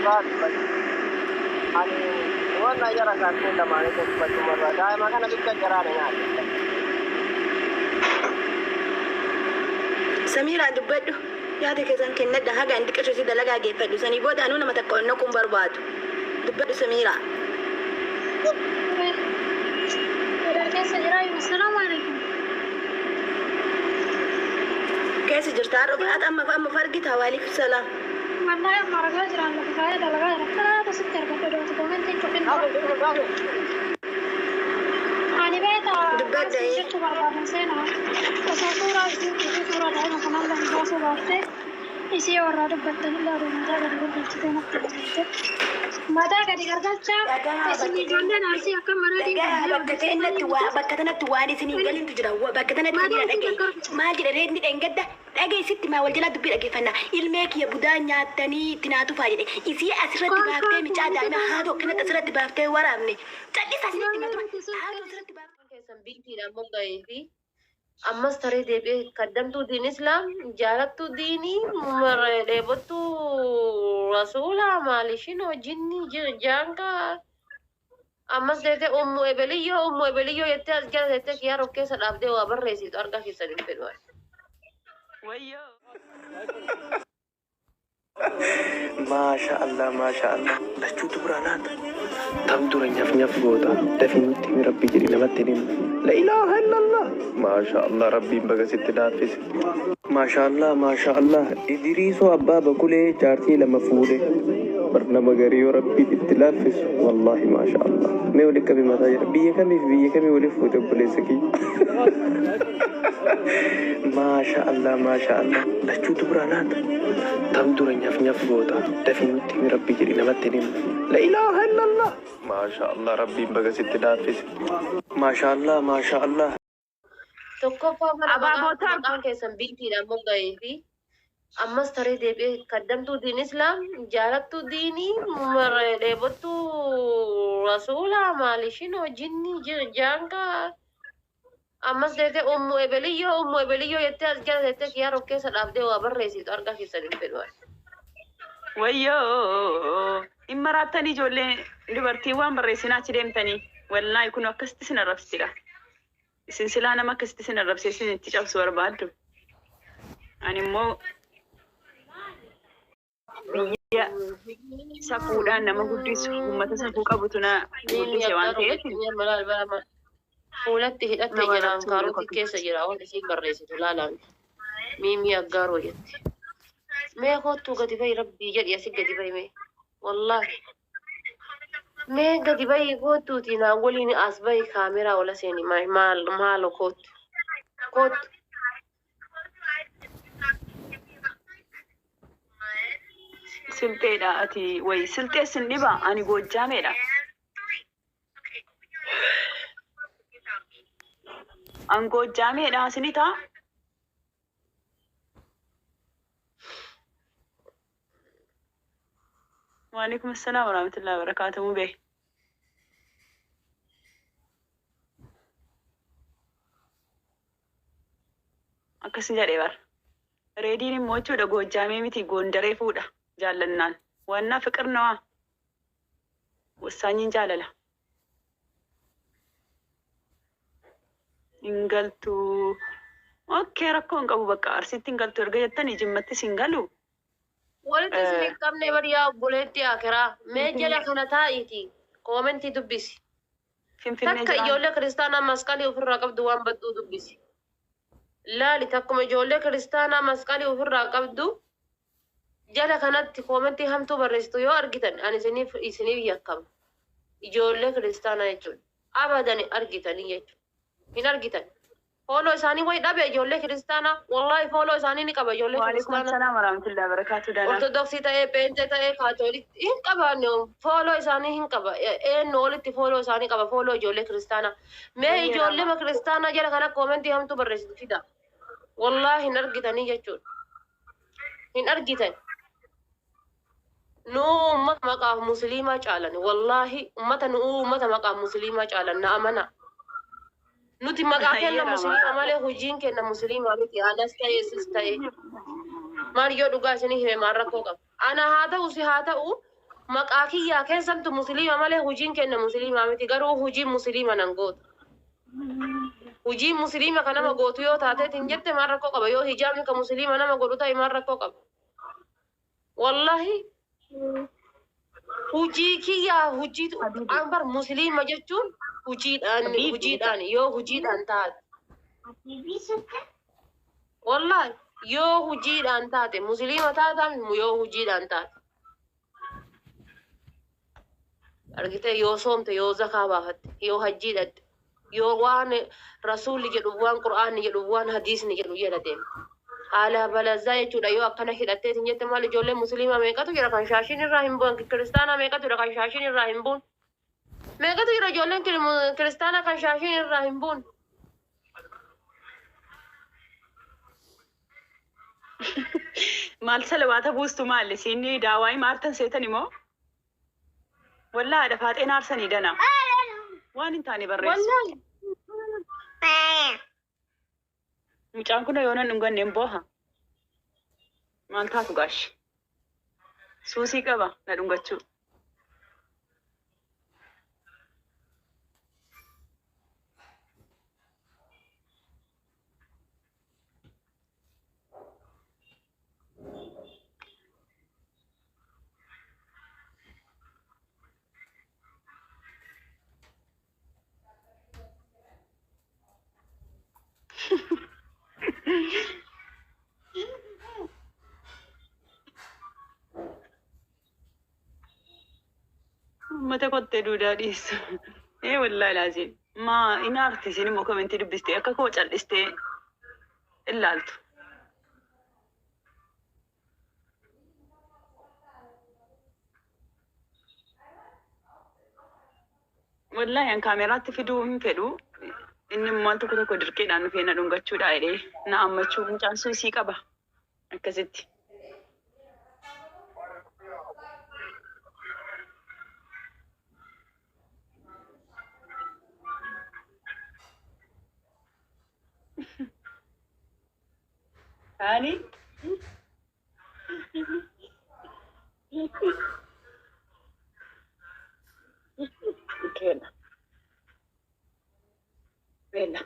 Dhugaa dubbadhu. Ani wanna jara kaattee lamaanii dubbachuu barbaada. Daa'ima kana bikka jaraadha nyaata. Samiiraa dubbadhu. Yaada keessan kennadha haga ani xiqqasho si dalagaa geeffadhu sanii booda anuu nama takka ol naquun barbaadu. Dubbadhu Samiiraa. Gadaa keessa jiraa Assalaamu alaikum. Keessa jirta har'a ati amma amma fargita waalaikum salaam. Wallahi amma argaa jiraan lafa kaayee dalagaa jira. Kanaatu sitti argadha dooti koomentiin cufin dura. Ani beeta Dubbadha isin jechuu barbaadan seenaa. Osoo suuraa isiitii fi suuraa daa'ima kanallee hin baasuu baattee isii warraa dubbattanillee aduu mataa gadi gargalchitee natti hojjette. Mataa gadi gargalchaa Dhagaa isin bakka ijoolleen arsii akka mareetiin dhagaa qabdee bakka tanatti odeessitanii waa miti. bakka tanatti waan isin hin galintu jira. Bakka tanatti Mataa Samiira isin dhaga'i. gargalcha. Maal jedha reedni dheengadda dhaga'i sitti maa wal jalaa dubbii dhaggeeffanna. Ilmee kiyya budaa nyaattanii itti naa tufaa jedhe. Isii asirratti baaftee micaa daa'ima haatoo akkanatti asirratti baaftee waraabne. Callisaa isinitti hima tura. Haatoo asirratti baaftee. Keessan biiltiidhaan mogga'ee fi ammas taree deebi'ee kaddamtuu diin islaam jaalattuu diinii dheebottuu rasuulaa maalishinoo jinnii jaankaa ammas deetee ummu ebeliyyoo ummu ebeliyyoo jettee as jala teettee kiyyaa of keessa dhaabdee waa barreessitu argaa keessan hin fedhu. Wayyoo. Maasha Allah maasha Allah lachuutu biraa laata tam dura nyaf nyaf goota dafii nutti himi rabbi jedhi namatti hin himne la ilaaha illallah maasha Allah rabbiin baga sitti laaffise. Maasha Allah maasha Allah Idiriisoo abbaa bakulee jaartii lama fuudhe bar nama garii yoo rabbiin itti laaffisu wallaahi maasha Allah mee wali qabi mataa jira biyya kamiif biyya kamii wali fuute obboleessa kiyya Maasha Allah maasha Allah lachuutu biraa laata tam dura nyaf nyaf goota dafii nutti himi rabbi jedhi namatti hin himne la ilaaha illallah maasha Allah rabbiin baga sitti laaffise maasha Allah maasha Allah. Tokkoffaa mana Abaaboo maqaan torba. maqaan keessan biiltiidhaan mogga'ee fi ammas taree deebi'ee kaddamtuu diin islaam jaalattuu diinii dheebottuu rasuulaa maalishinoo jinnii jaankaa ammas deetee ummu ebeliyyoo ummu ebeliyyoo jettee as jala teettee kiyyaa of keessa dhaabdee waa barreessitu argaa keessan hin fedhu. Wayyoo. Hin maraattanii ijoollee dubartiin waan barreessinaa achi deemtanii. Wallaahi kun akkasitti isin arrabsitidha. Isin silaa nama akkasitti isin arrabsee isin itti cabsu barbaaddu. Ani immoo biyya safuudhaan nama guddisu uummata safuu qabutu na Miimii guddise waan aggaaroo ta'eef jettee malaa balama fuulatti hidhatte nama jedhaan arrabsuu hin kaarotii beeku. keessa jira waan isiin barreessitu laalame. Miimii aggaaroo jetti. Mee kottuu gadi bahi rabbii jedhi asi gadi bahi mee. Wallaahi. Mee gadi bahi kottuuti naan waliin as bahi kaameraa ola seeni maal maalo kottu. Kottu. Silxeedha ati wayi silxee sin dhiba ani goojjaameedha. An goojjaameedha sini taa. Waalaikum assalam warahmatullahi wabarakatuh mubee. Akkas jedhe bar. Reediin immoo jechuudha goojjaamee miti goondaree fuudha jaallannaan. Waannaa fiqir nawaa. Wassaanyiin jaalala. Hin galtu. Okay rakkoo hin qabu bakka arsiitti hin galtu erga jettanii jimmattis hin galu. Walitti isin hin qabne bar yaa obboleetti akiraa. Mee jala kana taa'iiti koomentii dubbisi. Finfinnee Takka jiraan. ijoollee kiristaanaa masqalii ofirraa qabdu waan badduu dubbisi. Laali takkuma ijoollee kiristaanaa masqalii ofirraa qabdu jala kanatti koomentii hamtuu barreessitu yoo argitan ani isiniif isiniif yakkama. Ijoollee kiristaanaa jechuudha. Abadan hin argitanii jechuudha. Hin argitan. Fooloo isaanii wayi dhabe ijoollee kiristaanaa. Wallaahi fooloo isaanii ni qaba ijoollee Waalaikum kiristaanaa. assalam warahmatullahi wabarakatuh Dana. Ortodoksii ta'ee, Peenxee ta'ee, Kaatoolikii hin qabaanne fooloo isaanii hin qaba. Eenyu olitti fooloo isaanii qaba fooloo ijoollee kiristaanaa. Mee Baay'ee ijoollee rama. kiristaanaa jala kana koomentii hamtuu barreessitu fida. Wallaahi hin argitanii jechuudha. Hin argitan. Nuu ummata maqaaf musliimaa caalan. Wallaahi ummata nuu ummata maqaaf musliimaa caalan na amana. Nuti maqaa Baay'ee kenna rama. musliima malee hojiin kenna musliimaa miti. Anas ta'e sis ta'e. Maal yoo dhugaa isinii hime maal rakkoo qaba. Ana haa ta'u si haa ta'u Maqaa kiyyaa keessattu musliima malee hojiin kenna musliimaa miti, garuu hojiin musliima nan gootu. Hojiin musliima kan nama gootu yoo taateetiin jette maal rakkoo qaba? Yoo hijaabni kan musliima nama godhu ta'e maal rakkoo qaba? Wallahi hojii kiyyaa hojii an bar musliima jechuun hojiidhaan hojiidhaan yoo hojiidhaan taate, wallahi yoo hojiidhaan taate musliima taataan, yoo hojiidhaan taate argite, yoo soomte, yoo zakaa baafatte, yoo hajjii dhaqxe, yoo waan rasuulli jedhu, waan qur'aanni jedhu, waan hadiisni jedhu jala deemte, haala balazaa jechuudha. Yoo akkana hidhatteetiin jette maal, ijoollee musliimaa meeqatu jira kan shaashiin irraa hin bu'an? Kiristaanaa meeqatu jira kan shaashiin irraa hin bu'un? Meeqatu jira ijoolleen kiristaanaa kan shaashiin irraa hin bu'un? Maal salawaata buustu maali? Isiin daawaa maartan seetan immoo? Wallaa haadha faaxeen aarsanii dana. Waan hin taane barreessu. Wallahi. Mucaan kun yoo nan dhunganne hin booha. Maal taatu gaashi? Suusii qaba na dhungachuu. Uummata kottee duudaa dhiyeessu. Ee wallaahi laazim. Maa in aarti isin immoo komentii dubbistee akka koo cal'istee ilaaltu. Wallaahi an kaameraatti fiduu hin fedhu. Inni immoo al tokko tokko dirqiidhaan dhufee na dhungachuudha jedhee na ammachuu, mucaan suusii qaba. Akkasitti. Ani? Kenna. Bella.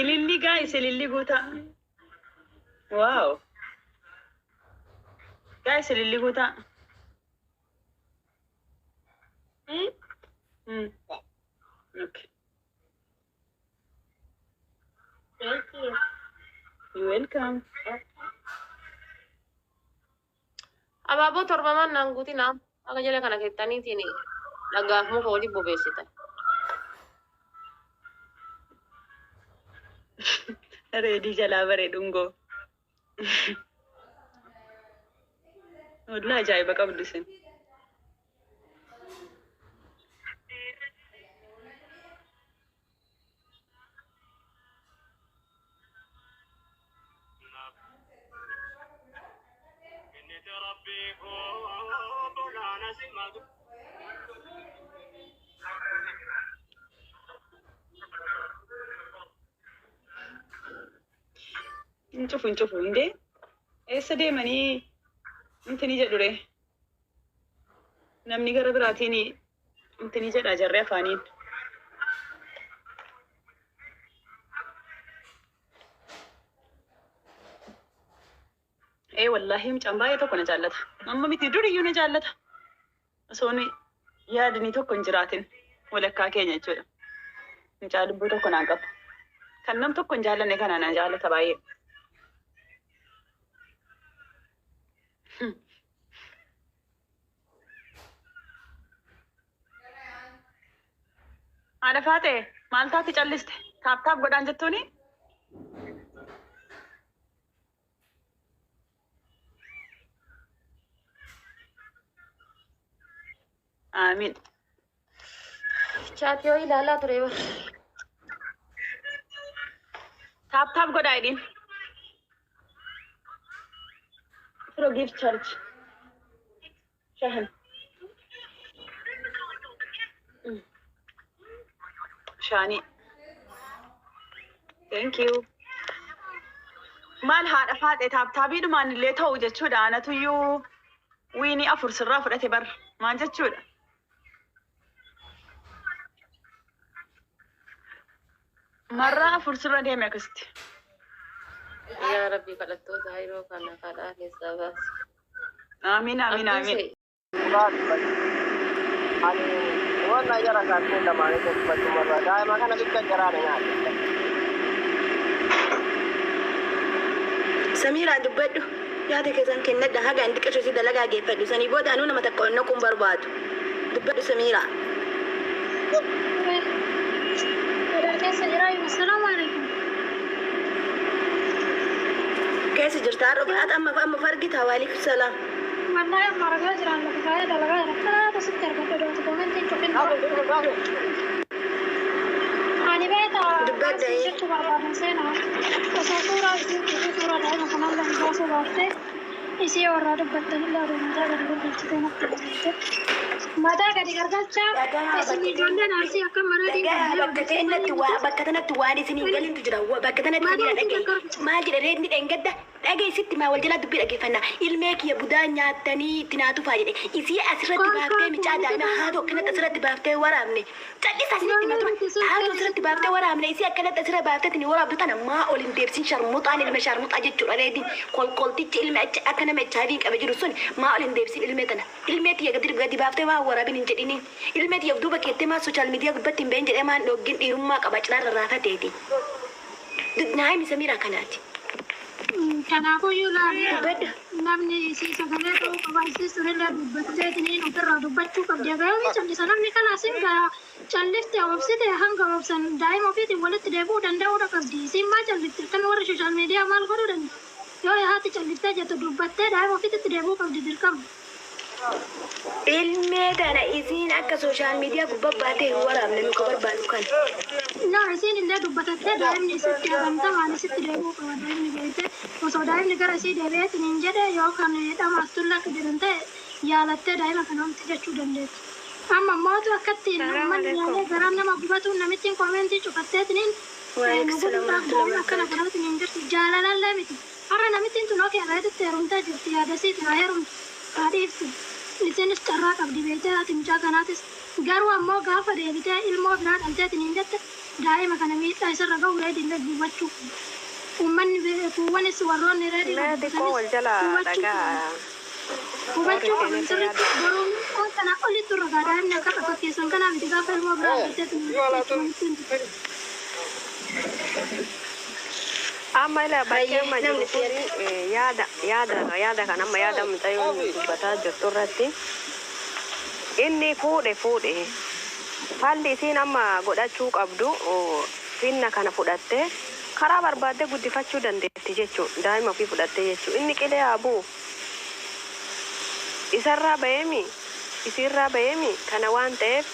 Ililli guys, ililli guutaa. Wow. Guys, ililli guutaa. Okay. Thank you. You're welcome. Abaaboo torbamaan naan guutinaa. Akka jala kana keettaniitiin dhagaaf muka waliin bobeessitan. Reedii jalaa baree dhungoo. Wallaahi ajaa'iba qabdu isin. Hin cufu, hin cufu hundee. Eessa deemanii intini jedhu ree? Namni gara biraatiin intini jedha jarri afaaniin. Ee wallaahi mucaan baay'ee tokko na jaallata. Amma miti, duriyyuu na jaallata. Osoo inni yaadni tokko hin jiraatin walakkaa keenya jechuudha. Mucaa lubbuu tokko naan qaba. Kan nam tokko hin jaallanne kana na jaallata baay'ee. Haadha faatee maal taate calliste? Tap tap godhaan jettuuni? Amiin. Chat yoo ilaalaa ture bar. Tap tap godhaa jedhiin. Firo gift charge. Shahan. Shaanii. Thank you. Maal haadha faaxee tap tapiidhumaan illee ta'u jechuudha. Anatuyyuu winii afur sirraa fudhate bar. Maal jechuudha? Marraa afur sirra deeme akkasitti. Yaa Rabbi, kadhattoota yeroo kana kadhaa keessaa baasi. Amiin, amiin, amiin. Ani waan jara kaakkee lamaanii dubbachuu daa'ima kana bikka jaraan nyaata. Samiiraa, dubbadhu. Yaada keessan kennadha. Haga inni xiqqeessu si dalagaa geeffadhu. Sanii booda anuu nama takka onnoo kun barbaadu. Dubbadhu, Samiiraa. Keessa jira. Assalaamu alaikum. Keessa jirta har'a ati amma amma fargita. Waalaikum salaam. Wallahi amma argaa jiraan lafa kaayee dalagaa jira. Karaa sitti argadhu doonti commentiin cufin. Ani beeta Dubbadha. Jechuu barbaadan seenaa. Osoo suuraa isii fi suuraa daa'ima kanallee hin baasuu baattee isii warraa dubbattanillee oduu mataa gadi gargalchitee natti fakkaate. Mataa gadi gargalchaa isin ijoolleen Arsii akka malee Dhagaa, bakka tanatti waa bakka tanatti waan isinii galintu jira. Bakka tanatti Samiira, dhagaye. Maal jedha reedni dheengadda? Dhagaye, sitti maa wal jalaa dubbii dhaggeeffanna. Ilmee kiyya budaa nyaattanii itti naa tufaa jedhe. Isii asirratti baaftee micaa daa'ima haadha akkanatti asirratti baaftee waraabne. Callisaa, isinitti hima tura. Haadha asirratti baaftee waraabne, isii akkanatti asirra baaftee tini waraabdu tana maa ol hin deebsin? Sharmuxaan ilma sharmuxaa jechuudha reedin. Kolkoltichi ilma akka nama HIV qabe jiru sun maa ol hin deebsin ilmee tana? Ilmee tiyya gadi gadi baaftee waa waraabin hin jedhini. Ilmee tiyya duuba keettee maa social media gubbatti hin bahin jedhee maan dhoggin? Dhiirummaa qaba cinaa rarraafateeti. Naayimi, Samiiraa kanaati. Kanaafuyyuu laalee Dubbadhu. Namni isii sagalee ta'uu qaba. Isii sunillee dubbattee tiniin ofirraa dubbachuu qabdi. Agaa'ii callisa namni kana asin gaa callifte obsite hanga obsan daa'ima ofiitiin walitti deebi'uu danda'uudha qabdi. Isiin maa callifte? Akkami warri social media maal godhuu danda'u? Yoo haati calliftee jettu dubbattee daa'ima ofiitti deebi'uu qabdi dirqama. Ilmee tana isiin akka social media gubbaa baatee hin waraabne nu ka barbaadu kana. Na isiin illee dubbatattee daa'imni isitti hagamtamaan isitti deebi'uu qaba. Daa'imni beekte osoo daa'imni gara isii deebi'eetiin hin jedhe yoo kan dhamaattulla akka jedhan ta'e yaalattee daa'ima kana homti jechuu dandeetti. Amma mootu akkatti uummanni yaalee garaan nama gubatu namittiin commentii cufatteetiniin Waalaikum nu salaam godhuudhaaf warahmatullahi daa'ima akkana wabarakatuh. godhaatiin hin jirti. Jaalalallee miti. Har'a namittiin tun okee reetitti heerumtee jirti, yaadasiiti haa heerumtu haa dhiiftu. Isinis carraa qabdi beektee haati mucaa kanaatis garuu ammoo gaafa deebitee ilmoo biraa dhalteetiin hin jette daa'ima kana miidhaa isarra ga'u reediillee hubachuu qabdi. Uummanni kuuwwanis warroonni reedii Mee xiqqoo wal jala hubachuu dhagaa. qabu. Hubachuu qaban sirriitti boruu miidhaan kana olitti irra gaa daa'imni akka fakkeessan kanaa miti gaafa ilmoo biraa dhalteetiin hin jette. Amma ila bakkee amma jiru Namni kun yaada kan amma yaada mucayyoon dubbataa jirtu irratti inni fuudhe fuudhe falli isiin amma godhachuu qabdu finna kana fudhattee karaa barbaadde guddifachuu dandeetti jechuudha. Daa'ima ofii fudhattee jechuudha. Inni qilee haa bu'u. Isarraa ba'eemi, isiirraa ba'eemi, kana waan ta'eef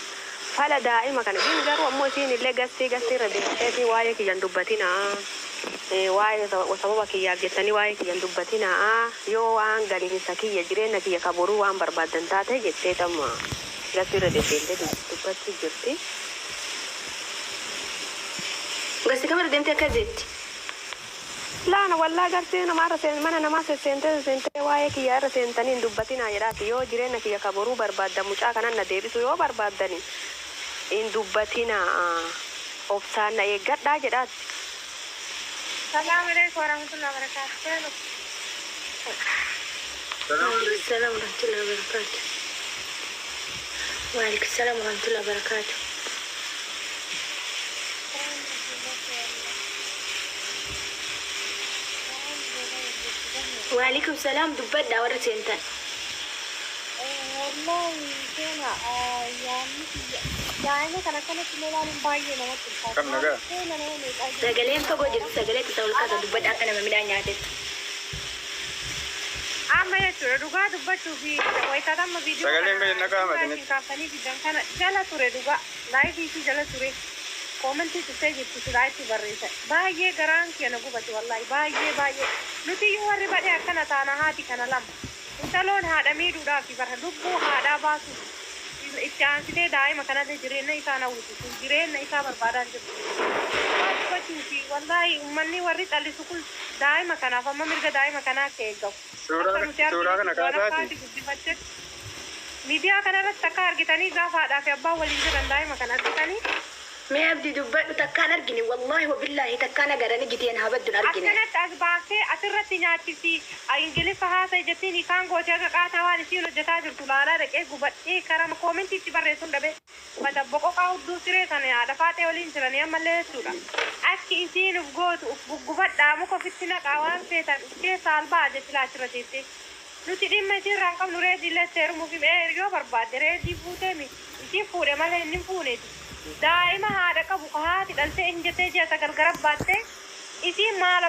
fala daa'ima kana hin garuu ammoo isiin illee gastii gastii irra deemteetii waa'ee kiyyan dubbatinaa. Waa'ee sababa kiyyaaf jettanii waa'ee kiyyan dubbatinaa, yoo waan galiinsa kiyya jireenya kiyya kaboruu waan barbaaddan taate jettee tamma gastii irra deddeemtee dubbachuu jirti. Gasti kamara deemtee akka jetti. Laana wallaa gartee namaarra seen mana namaa sesseentee sesseentee waa'ee kiyyaa irra seentanii hin dubbatinaa jedhaati, yoo jireenya kiyya kaboruu barbaaddan mucaa kanan na deebisu yoo barbaaddani hin dubbatinaa, obsaan na eeggadhaa jedhaati. Salam alaikum warahmatullahi wabarakatuh. Waalaikum salaam warahmatullahi wabarakatuh. Waalaikum salaam warahmatullahi wabarakatuh. Waalaikum salaam, dubbadhaa warra seentan. Wallahi seena yaadni kiyya daa'ima kana akkanatti ilaaluun baay'ee namatti ulfaata. Kam nagaa? Seena nama meeqaa jira. Sagaleen fagoo jirti, sagalee itti ol kaasa, dubbadhaa akka nama midhaan nyaatetti. Amma jechuudha dhugaa dubbachuu fi wayitaata amma viidiyoo Sagaleen kana gadi naqaama suuraa isinitti. isin kaafanii fidan kana jala ture dhugaa. Live isii jala ture. Comment tuftee jirti silaa itti barreessa. Baay'ee garaan kiyya na gubate wallaahi, baay'ee baay'ee. Nuti iyyuu warri badhe akkana taana. Haati kana lama. Intaloon haadha miidhuudhaaf bara lubbuu haadhaa baasuuf itti aansitee daa'ima kanallee jireenya isaa hawwitu kun jireenya isaa barbaadaa jirtu. Dubbachuu fi wallaahi uummanni warri callisu kun daa'ima kanaaf amma mirga daa'ima kanaa akka eegamu. Akka nuti Suuraa kana arginu waan kaasaati. akkaati guddifatte. Miidiyaa kanarratti akka argitanii gaafa haadhaa fi abbaan waliin jiran daa'ima kana argitanii. Mee Abdii, dubbadhu. Takkaan argine, wallaahi wabillaahi, takkaan agarani giteen habadduun argine. Akkanatti as baasee asirratti nyaachisi, Ingiliffa haasa'e jettiin hiikaan gootee akka qaataa waan isiin hojjetaa jirtu laalaa dhaqee gubadhee karaa commentiitti barreessuun dhabe. Bata boqoqaa hudduu siree sana haadha Faaxee waliin jiranii ammallee jechuudha. Akki isiin uf gootu uf guggubadhaa, muka ofitti naqaa, waan feetan uf keessaa albaa jetti laachirra teessee. Nuti dhimma isiirraa hin qabnu. Reedii illee seerumuuf yoo barbaadde reedii fuutee miti. Isiin fuudhe malee inni hin fuuneeti. Daa'ima haadha qabu ka haati dhaltee hin jettee ji'a 9 gara baattee isiin maal